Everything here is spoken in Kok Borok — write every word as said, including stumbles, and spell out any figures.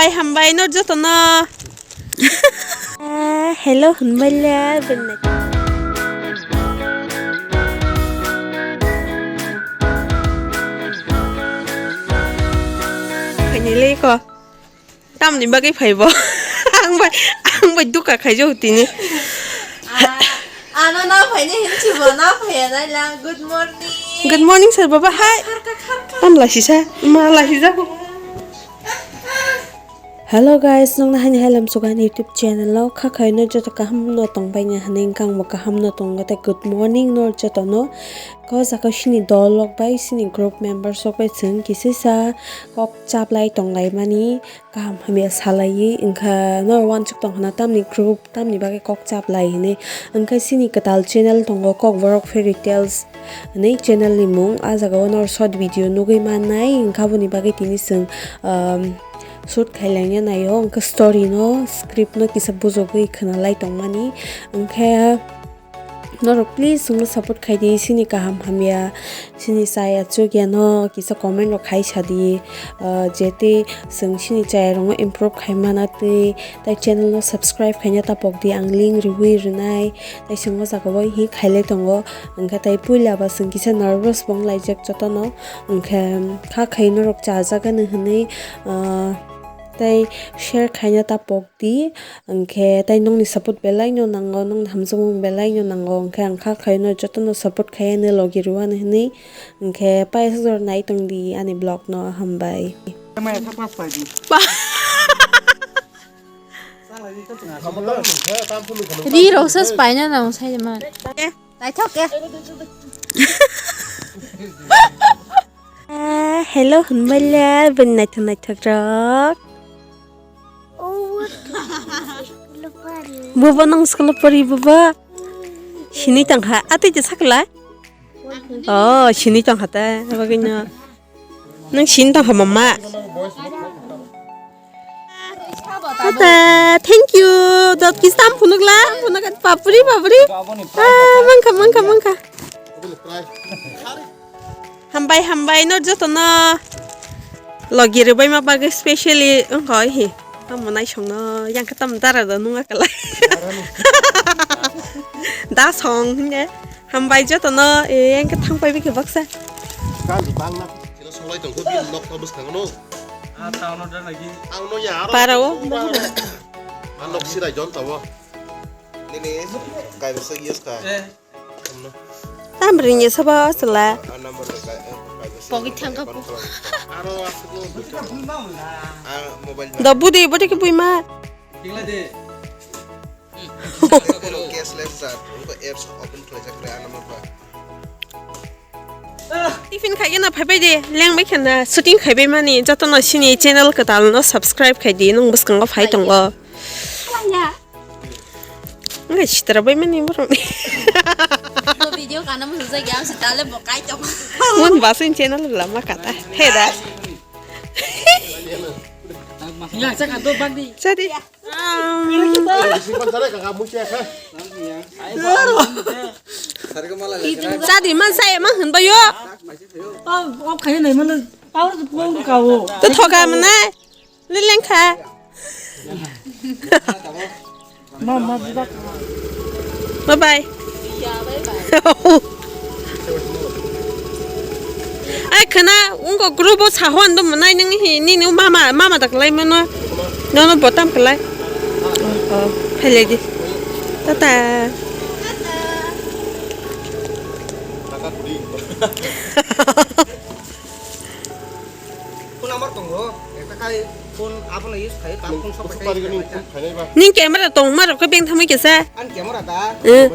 Hambai no joto no. Ah, hello, hwnbaile, bennai. Finally ko. Tamni bagwi phaibo. Ang bai, ang bai duka khaijao tini. Ah, ano na phaini hinchibo, na phaiya naila. Good morning. Good morning, sir. Baba, hi. Kharka, kharka. Tam lasisa, ma lasisa. Hello guys, nokna hani hai lamsugan YouTube channel o kha khaino joto kaham no tongbai na hwnwi, ang bo kaham no tongo, tei good morning no joto no. Ko jaga sini dol rok bai, sini group members rok bai chwng kisisa kok chaplai tonglai mani, kaham hamya salaiwi wngkha. No wansuk tong khna tamni group, tamni bagwi kok chaplai hwnwi. Wngkha sini kwtal channel tongo, Kokborok Fairy Tales hwnwi channel ni mung. A jaga o no short video nugwi mannai, wngkha boni bagwi tini chwng, um, shoot khailangya naio, wngkha story no, script no kisa bujogwi khwnalai tongmani. Wngkhe norok please chwngno support khaidi, sini kaham hamya, sini chaya chukya no kisa comment rok khai sadi, ah, je tei chwng sini chaya rokno improve khai mana twi, tai channel no subscribe khaina tapok di, ang link riwi rwnai, tai chwng o jaga o hi khailai tongo, hwnkhe tai puila ba chwng kisa nervous bo wnglaijak jotono, hwnkhe kha khai norok chajak ani hwnwi, ah, tai share khaina tapok di, hwnkhe tai nokni support belai no nango, nokni hamjakmung belai no nango, hwnkhe ang kha khaino jotono support khai ani logi rwani hwnwi, hwnkhe paisa jora nai tong di ani vlog no, hambai. Ri rok se spaina nang sai man. Naithok khe. Ah, hello, hwnbaile, bini naithok naithok rok. Bubo nang school pori bubo. Sini tang ha, atwi je sakla. Oh, sini tang ha ta, bagino. Nang sini tang ha mama. Tata, thank you. Dot kis tam phunuk la, phunuk papri, papri. Ah, mangkha, mangkha, mangkha. Hambai, hambai, no joto no. Logi rwbai ma bagwi specially wngkha oi hi. Tamo naisong no, yang khe tamo dara da nung akalai. Da song hinge. Hambai joto no, e, yang khe thang pai bikhe baksa. Kan di bang na. Kino songlai tong ko bin nok pa bwskang no. Ah, town order lagi. Ang no ya aro. Para o. Ah, nok sirai jon tawo. Nini kai bwswk use ka. Eh. Tam ring ye sabo chwla. Ah, number ka, eh, kai bwswk. Pogi thang ka po. Aro asuk no. Ah, mobile. Da budi budi ke bui ma. Tingla de. Cashless jar, wngkha apps open khlaijak kre, ano mangkha. Tiffin khaigena phaibai de, lengbai khana shooting khaibai mani, jotono sini channel kwtal no subscribe khaidi, nung bwskango phai tongo. Wngkha sitra bai mani borok ni. Bo video kana mo sujak ya, sitale bo kai tongo. Mun basin channel lama kata, he da. Jadi. Chadi man saya emang henba yo. Oh, oh, kaya nai mana? Power tu power kau. Tu thoka mana? Leleng kha. Ma, ma, budak. Bye bye. Ai khana, wngkha group o saho ando mwnai nung hi, nini mama, mama da kwlai mano. Nono bo tam kwlai. Oh, oh, phailai di. Tata. Phone number tongo, ekta khai phone abono use khai, ta phone sok khai. Ning camera tong ma rok beng thamai kesa. An camera da. Eh.